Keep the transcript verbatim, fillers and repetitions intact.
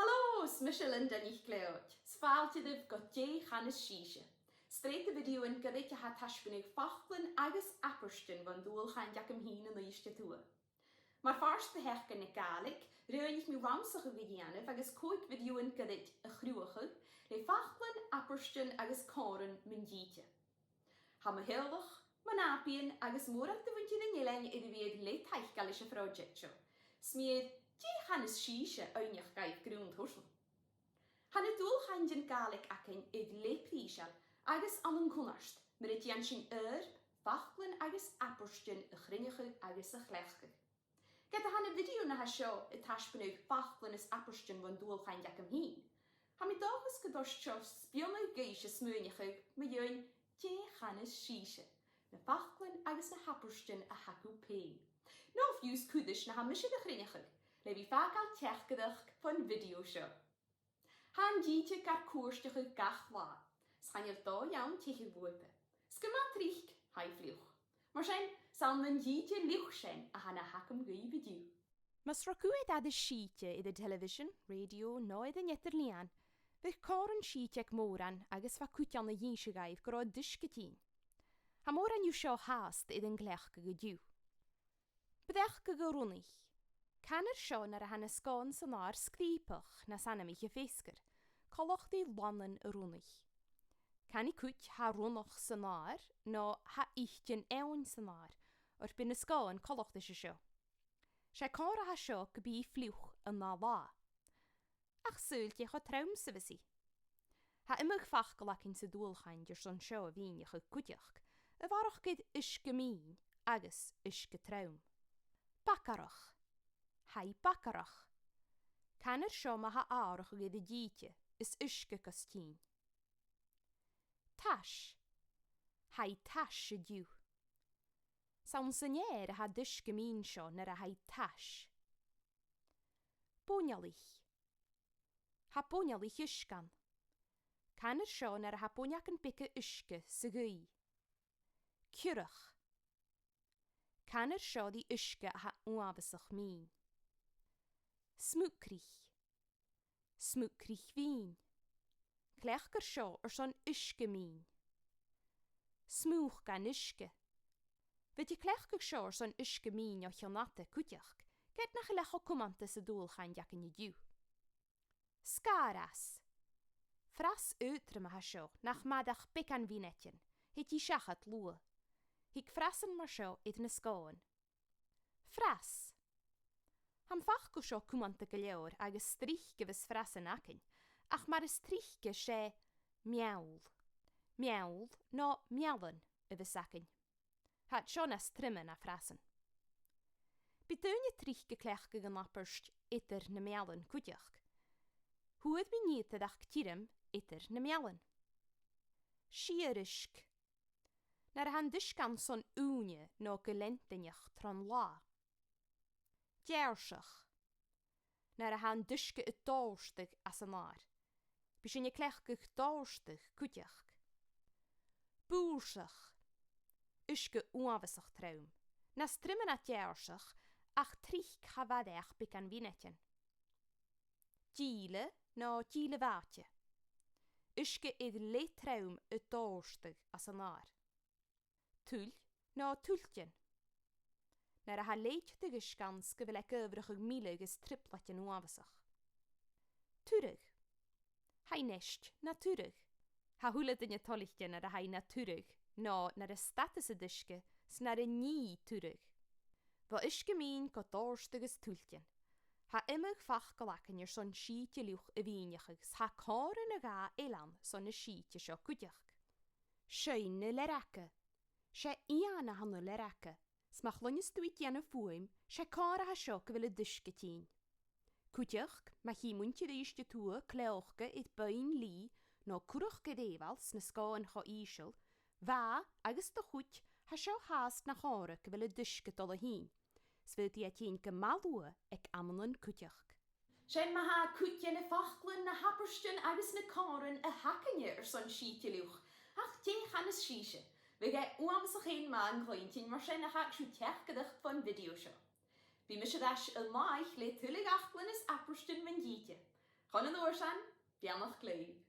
Halò, is mise Linda NicLeòid. 'S fàilte dhuibh gu Dè Chanas Sibhse, sreath de bhidiothan goirid a tha a' taisbeanadh faclan agus abairtean bhon dualchainnt agam fhìn an Uibhist a Tuath. Mar phàirt de Sheachdain na Gàidhlig, roghnaich mi rannsachadh a dhèanamh agus còig bhidiothan goirid a chruthachadh le faclan, abairtean agus còmhrain mun t-sìde. Tha mo theaghlach, mo nàbaidhean agus mòran de mhuinntir an eilein air a bhith air leth taiceil leis a' phròiseact seo, 's mi air Dè Chanas Sibhse fhaighneachd dhaibh grunn tursan. Tha na dualchainntean Gàidhlig againn air leth prìseil agus ann an cunnart mura dèan sinn oidhirp faclan agus abairtean a chruinneachadh agus a chleachdadh. Ged a tha na bhidiothan a tha seo a' taisbeanadh faclan is abairtean bhon dualchainnt agam fhìn, tha mi an dòchas gun toir seo spionnadh dhuibhse smaoineachadh mu dheidhinn dè chanas sibhse, na faclan agus na h-abairtean a th' agaibh fhèin, no fiù 's cò ris na tha mise ga chruinneachadh, le bhith a' fàgail teachdaireachd fon bhidio seo. Tha an t-sìde gar cuairteachadh gach latha, 's chan eil dòigh ann teicheadh bhuaipe. 'S gu math tric, tha i fliuch. Mar sin, 's ann an t-sìde fhliuch sin a tha na th' agam dhuibh an-diugh. Mus robh cuid de sìde air an telebhisean, rèidio no air an eadar-lìon, bhiodh còmhrain sìde aig mòran agus bha cuid ann a dh'innseadh dhaibh gun robh an t-uisge tinn. Tha mòran dhiubh seo fhathast air an cleachdadh an-diugh. Breacail a' runnaich. Canar seo nuair a tha na sgòthan san adhar sgrìobach nas anmoiche feasgar, coltach ri lannan a' runnaich. Canaidh cuid tha runnach san adhar no tha itean eòin san adhar, oir bidh na sgòthan coltach ris a seo. 'S e còmhradh a tha seo gum bi i fliuch an ath latha. Ach saoil dè cho trom 's a bhios i. Tha iomadh facal againn san dualchainnt airson seo a mhìneachadh cuideachd, a bharrachd air uisge mìn agus uisge trom. Bagarach. Tha i bagarach. Canar seo ma tha atharrachadh air an t-sìde is uisge gus tinn. Tais. Tha i tais an-diugh. 'S ann san adhar a tha an t-uisge mìn seo nuair a tha i tais. Boinnealaich. Tha boinnealaich uisge ann. Canar seo nuair a tha boinneagan beaga uisge sa ghaoith. Ciorrach. Canar seo ri uisge a tha uabhasach mìn. Smucraich. Smucraich mhìn. Cleachdar seo airson uisge mìn. Smùch gun uisge. Bhiodh a' cleachdadh seo airson uisge mìn o chionn fhada cuideachd, ged nach eil e cho cumanta san dualchainnt againn an-diugh. Sgàth-fhras. Fras aotrom a tha seo, nach math ach beagan mhionaidean, thèid i seachad luath. Thig frasan mar seo air na sgòthan. Fras. Tha am facal seo cumanta gu leòr agus 's tric a bhios frasan againn, ach mar as trice 's e meall. Meall no meallan a bhios againn. Tha seo nas truime na frasan. Bidh daoine tric a' cleachdadh an abairt eadar na meallan cuideachd. Fhuair mi an t-aodach tioram eadar na meallan. Sìor-uisg. Nuair a tha an t-uisge ann son ùine no gu leantainneach tron latha. Deàrrsadh. Nuair a tha an t-uisge a' dòrtadh às an adhar. Bidh sinn a' cleachdadh dòrtadh cuideachd. Bùrsach. Uisge uabhasach trom. Nas truime na deàrrsadh, ach tric cha mhair e ach beagan mhionaidean. Dìle no dìle-bhàite. Uisge air leth trom a' dòrtadh às an adhar. Tuil no tuiltean. Nuair a tha leithid de dh'uisge ann 's gu bheil e ag adhbhrachadh milleadh is trioblaidean uabhasach. Turadh. Tha i a-nis na turadh. Tha a h-uile duine toilichte nuair a tha i na turadh, no nuair a stadas an t-uisge 's nuair a nì i turadh. Bho uisge mìn gu dòrtadh is tuiltean. Tha iomadh facal againn airson sìde fhliuch a mhìneachadh, 's tha còmhradh no dhà eile ann son na sìde seo cuideachd. 'S e an learga. 'S e eun a th' ann an learga, 's ma chluinneas tu i a' dèanamh fuaim, 's e còmhradh a tha seo gu bheil an t-uisge tinn. Cuideachd, ma chì muinntir Uibhist a Tuath cleòcadh air beinn-lì no currac air èileadh 's na sgòthan cho ìosal, bha agus do chuid, tha seo fhathast na chòmhradh gu bheil an t-uisge a' dol a thighinn, 's bidh i a' tighinn gu math luath aig amannan cuideachd. Sin ma-thà cuid de na faclan, na h-abairtean agus na còmhraidhean a th' againne airson sìde fhliuch, ach dè chanas sibhse? Bhiodh e uabhasach fhèin math an cluinntinn, mar sin nach fhàg sibh teachdaireachd fon bhidio seo. Bidh mise air ais an ath-oidhche le tuilleadh fhaclan is abairtean mun t-sìde. An uair sin, beannachd leibh.